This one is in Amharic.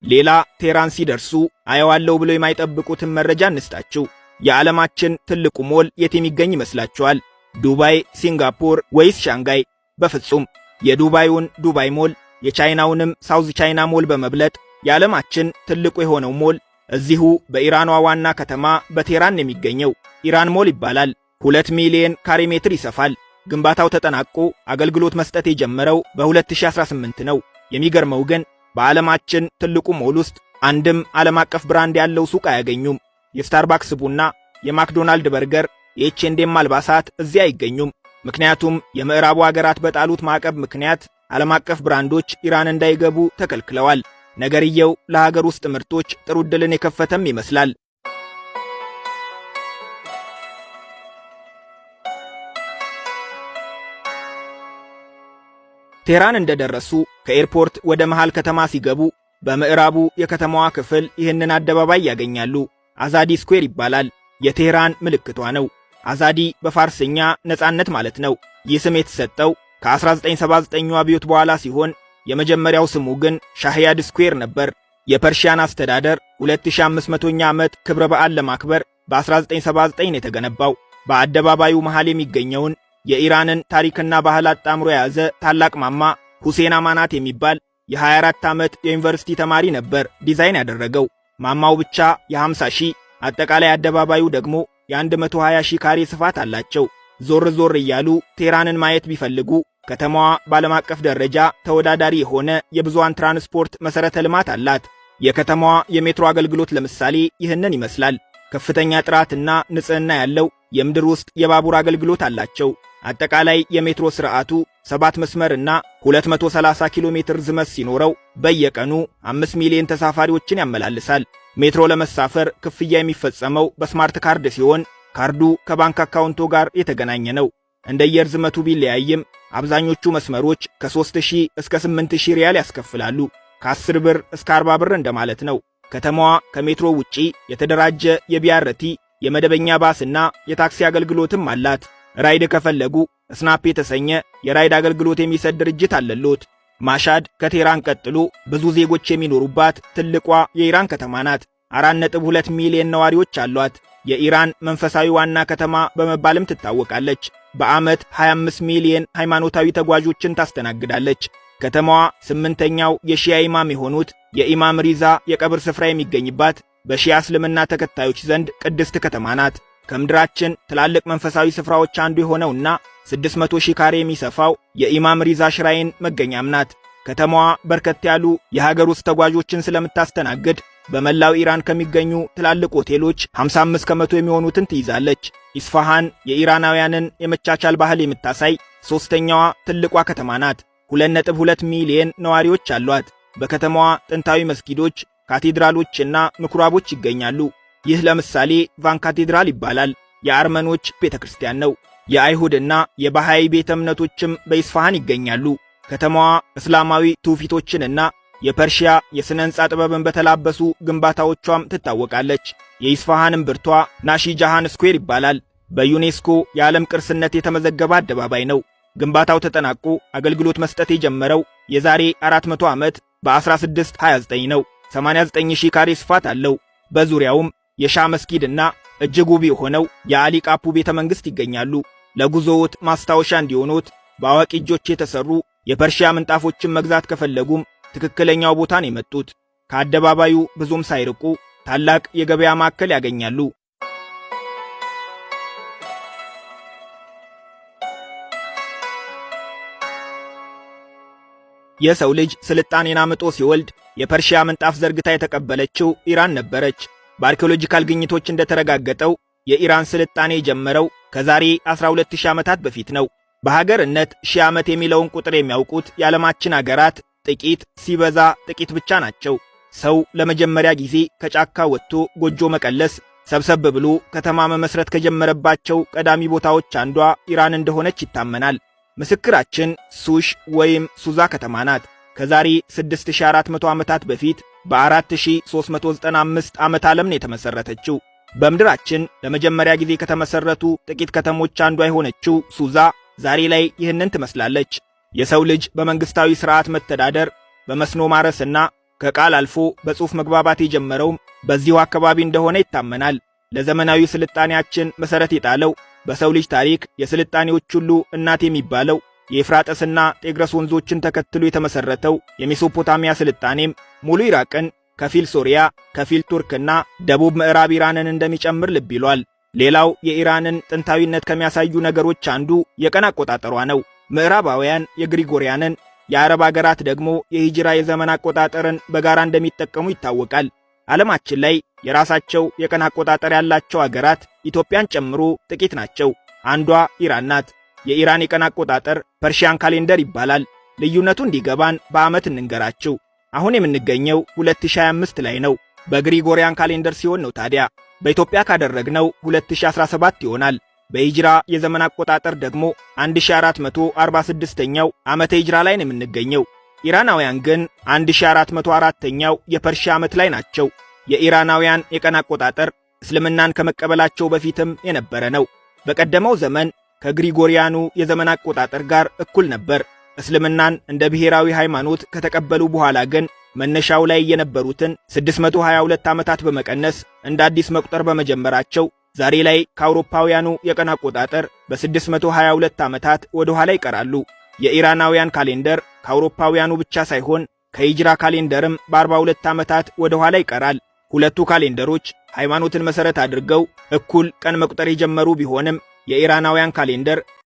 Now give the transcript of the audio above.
ሌላ ቴህራን ሲደርሱ አየዋለሁ ብለው የማይጠብቁትን መረጃ እንስጣችሁ። የዓለማችን ትልቁ ሞል የት የሚገኝ ይመስላችኋል? ዱባይ፣ ሲንጋፖር ወይስ ሻንጋይ? በፍጹም። የዱባዩን ዱባይ ሞል የቻይናውንም ሳውዝ ቻይና ሞል በመብለጥ የዓለማችን ትልቁ የሆነው ሞል እዚሁ በኢራኗ ዋና ከተማ በቴህራን የሚገኘው ኢራን ሞል ይባላል። 2 ሚሊዮን ካሬ ሜትር ይሰፋል። ግንባታው ተጠናቆ አገልግሎት መስጠት የጀመረው በ2018 ነው። የሚገርመው ግን በዓለማችን ትልቁ ሞል ውስጥ አንድም ዓለም አቀፍ brand ያለው ሱቅ አያገኙም። የስታርባክስ ቡና፣ የማክዶናልድ በርገር፣ የኤችኤንዴም አልባሳት እዚያ አይገኙም። ምክንያቱም የምዕራቡ አገራት በጣሉት ማዕቀብ ምክንያት ዓለም አቀፍ ብራንዶች ኢራን እንዳይገቡ ተከልክለዋል። ነገርየው ለሀገር ውስጥ ምርቶች ጥሩ ዕድልን የከፈተም ይመስላል። ቴህራን እንደደረሱ ከኤርፖርት ወደ መሃል ከተማ ሲገቡ በምዕራቡ የከተማዋ ክፍል ይህንን አደባባይ ያገኛሉ። አዛዲ ስኩዌር ይባላል። የቴህራን ምልክቷ ነው። አዛዲ በፋርስኛ ነጻነት ማለት ነው። ይህ ስም የተሰጠው ከ1979 አብዮት በኋላ ሲሆን የመጀመሪያው ስሙ ግን ሻህያድ ስኩዌር ነበር። የፐርሺያን አስተዳደር 2500ኛ ዓመት ክብረ በዓል ለማክበር በ1979 ነው የተገነባው። በአደባባዩ መሃል የሚገኘውን የኢራንን ታሪክና ባህል አጣምሮ የያዘ ታላቅ ማማ ሁሴን አማናት የሚባል የ24 ዓመት የዩኒቨርሲቲ ተማሪ ነበር ዲዛይን ያደረገው። ማማው ብቻ የ50 ሺህ፣ አጠቃላይ አደባባዩ ደግሞ የ120 ሺህ ካሬ ስፋት አላቸው። ዞር ዞር እያሉ ቴህራንን ማየት ቢፈልጉ ከተማዋ በዓለም አቀፍ ደረጃ ተወዳዳሪ የሆነ የብዙሃን ትራንስፖርት መሠረተ ልማት አላት። የከተማዋ የሜትሮ አገልግሎት ለምሳሌ ይህንን ይመስላል። ከፍተኛ ጥራትና ንጽህና ያለው የምድር ውስጥ የባቡር አገልግሎት አላቸው። አጠቃላይ የሜትሮ ስርዓቱ 7 መስመርና 230 ኪሎ ሜትር ርዝመት ሲኖረው በየቀኑ 5 ሚሊዮን ተሳፋሪዎችን ያመላልሳል። ሜትሮ ለመሳፈር ክፍያ የሚፈጸመው በ smart card ሲሆን ካርዱ ከባንክ አካውንቶ ጋር የተገናኘ ነው። እንደየርዝመቱ ቢለያይም አብዛኞቹ መስመሮች ከ3000 እስከ 8000 ሪያል ያስከፍላሉ። ከ10 ብር እስከ 40 ብር እንደማለት ነው። ከተማዋ ከሜትሮ ውጪ የተደራጀ የ BRT፣ የመደበኛ ባስና የታክሲ አገልግሎትም አላት። ራይድ ከፈለጉ ስናፕ የተሰኘ የራይድ አገልግሎት የሚሰጥ ድርጅት አለሎት። ማሻድ ከቴህራን ቀጥሎ ብዙ ዜጎች የሚኖሩባት ትልቋ የኢራን ከተማ ናት። 4.2 ሚሊዮን ነዋሪዎች አሏት። የኢራን መንፈሳዊ ዋና ከተማ በመባልም ትታወቃለች። በዓመት 25 ሚሊዮን ሃይማኖታዊ ተጓዦችን ታስተናግዳለች። ከተማዋ ስምንተኛው የሺያ ኢማም የሆኑት የኢማም ሪዛ የቀብር ስፍራ የሚገኝባት በሺያ እስልምና ተከታዮች ዘንድ ቅድስት ከተማ ናት። ከምድራችን ትላልቅ መንፈሳዊ ስፍራዎች አንዱ የሆነውና 600 ሺህ ካሬ የሚሰፋው የኢማም ሪዛ shrine መገኛም ናት። ከተማዋ በርከት ያሉ የሀገር ውስጥ ተጓዦችን ስለምታስተናግድ በመላው ኢራን ከሚገኙ ትላልቅ ሆቴሎች 55% የሚሆኑትን ትይዛለች። ኢስፋሃን የኢራናውያንን የመቻቻል ባህል የምታሳይ ሦስተኛዋ ትልቋ ከተማ ናት። 2.2 ሚሊዮን ነዋሪዎች አሏት። በከተማዋ ጥንታዊ መስጊዶች፣ ካቴድራሎችና ምኩራቦች ይገኛሉ። ይህ ለምሳሌ ቫን ካቴድራል ይባላል። የአርመኖች ቤተክርስቲያን ነው። የአይሁድና የባሃይ ቤተ እምነቶችም በኢስፋሃን ይገኛሉ። ከተማዋ እስላማዊ ትውፊቶችንና የፐርሺያ የሥነ ሕንፃ ጥበብን በተላበሱ ግንባታዎቿም ትታወቃለች። የኢስፋሃን እምብርቷ ናሺ ጃሃን ስኩዌር ይባላል። በዩኔስኮ የዓለም ቅርስነት የተመዘገበ አደባባይ ነው። ግንባታው ተጠናቆ አገልግሎት መስጠት የጀመረው የዛሬ 400 ዓመት በ1629 ነው። 89,000 ካሬ ስፋት አለው። በዙሪያውም የሻህ መስጊድና እጅግ ውብ የሆነው የአሊ ቃፑ ቤተ መንግሥት ይገኛሉ። ለጉዞዎት ማስታወሻ እንዲሆኑት በአዋቂ እጆች የተሰሩ የፐርሺያ ምንጣፎችን መግዛት ከፈለጉም ትክክለኛው ቦታ ነው የመጡት። ከአደባባዩ ብዙም ሳይርቁ ታላቅ የገበያ ማዕከል ያገኛሉ። የሰው ልጅ ስልጣኔን አምጦ ሲወልድ የፐርሺያ ምንጣፍ ዘርግታ የተቀበለችው ኢራን ነበረች። በ archaeological ግኝቶች እንደተረጋገጠው የኢራን ስልጣኔ የጀመረው ከዛሬ 12000 ዓመታት በፊት ነው። በሀገርነት ሺህ ዓመት የሚለውን ቁጥር የሚያውቁት የዓለማችን አገራት ጥቂት ሲበዛ ጥቂት ብቻ ናቸው። ሰው ለመጀመሪያ ጊዜ ከጫካ ወጥቶ ጎጆ መቀለስ፣ ሰብሰብ ብሎ ከተማ መመስረት ከጀመረባቸው ቀዳሚ ቦታዎች አንዷ ኢራን እንደሆነች ይታመናል። ምስክራችን ሱሽ ወይም ሱዛ ከተማ ናት። ከዛሬ 6400 ዓመታት በፊት በ4395 ዓመተ ዓለም ነው የተመሰረተችው። በምድራችን ለመጀመሪያ ጊዜ ከተመሰረቱ ጥቂት ከተሞች አንዷ የሆነችው ሱዛ ዛሬ ላይ ይህንን ትመስላለች። የሰው ልጅ በመንግስታዊ ስርዓት መተዳደር፣ በመስኖ ማረስና ከቃል አልፎ በጽሑፍ መግባባት የጀመረውም በዚሁ አካባቢ እንደሆነ ይታመናል። ለዘመናዊ ስልጣኔያችን መሠረት የጣለው፣ በሰው ልጅ ታሪክ የስልጣኔዎች ሁሉ እናት የሚባለው፣ የኤፍራጥስና ጤግረስ ወንዞችን ተከትሎ የተመሠረተው የሜሶፖታሚያ ስልጣኔም ሙሉ ኢራቅን፣ ከፊል ሶሪያ፣ ከፊል ቱርክና ደቡብ ምዕራብ ኢራንን እንደሚጨምር ልብ ይሏል። ሌላው የኢራንን ጥንታዊነት ከሚያሳዩ ነገሮች አንዱ የቀን አቆጣጠሯ ነው። ምዕራባውያን የግሪጎሪያንን፣ የአረብ አገራት ደግሞ የሂጅራ የዘመን አቆጣጠርን በጋራ እንደሚጠቀሙ ይታወቃል። ዓለማችን ላይ የራሳቸው የቀን አቆጣጠር ያላቸው አገራት ኢትዮጵያን ጨምሮ ጥቂት ናቸው። አንዷ ኢራን ናት። የኢራን የቀን አቆጣጠር Persian calendar ይባላል። ልዩነቱ እንዲገባን በዓመት እንንገራችሁ። አሁን የምንገኘው 2025 ላይ ነው። በ Gregorian calendar ሲሆን ነው ታዲያ። በኢትዮጵያ ካደረግነው 2017 ይሆናል። በሂጅራ የዘመን አቆጣጠር ደግሞ 1446ኛው ዓመተ ሂጅራ ላይ ነው የምንገኘው። ኢራናውያን ግን 1404ኛው የፐርሺያ ዓመት ላይ ናቸው። የኢራናውያን የቀን አቆጣጠር እስልምናን ከመቀበላቸው በፊትም የነበረ ነው። በቀደመው ዘመን ከግሪጎሪያኑ የዘመን አቆጣጠር ጋር እኩል ነበር። እስልምናን እንደ ብሔራዊ ሃይማኖት ከተቀበሉ በኋላ ግን መነሻው ላይ የነበሩትን 622 ዓመታት በመቀነስ እንደ አዲስ መቁጠር በመጀመራቸው ዛሬ ላይ ከአውሮፓውያኑ የቀን አቆጣጠር በ622 ዓመታት ወደ ኋላ ይቀራሉ። የኢራናውያን calendar ከአውሮፓውያኑ ብቻ ሳይሆን ከሂጅራ calendar ም በ42 ዓመታት ወደ ኋላ ይቀራል። ሁለቱ calendar ኦች ሃይማኖትን መሠረት አድርገው እኩል ቀን መቁጠር የጀመሩ ቢሆንም የኢራናውያን calendar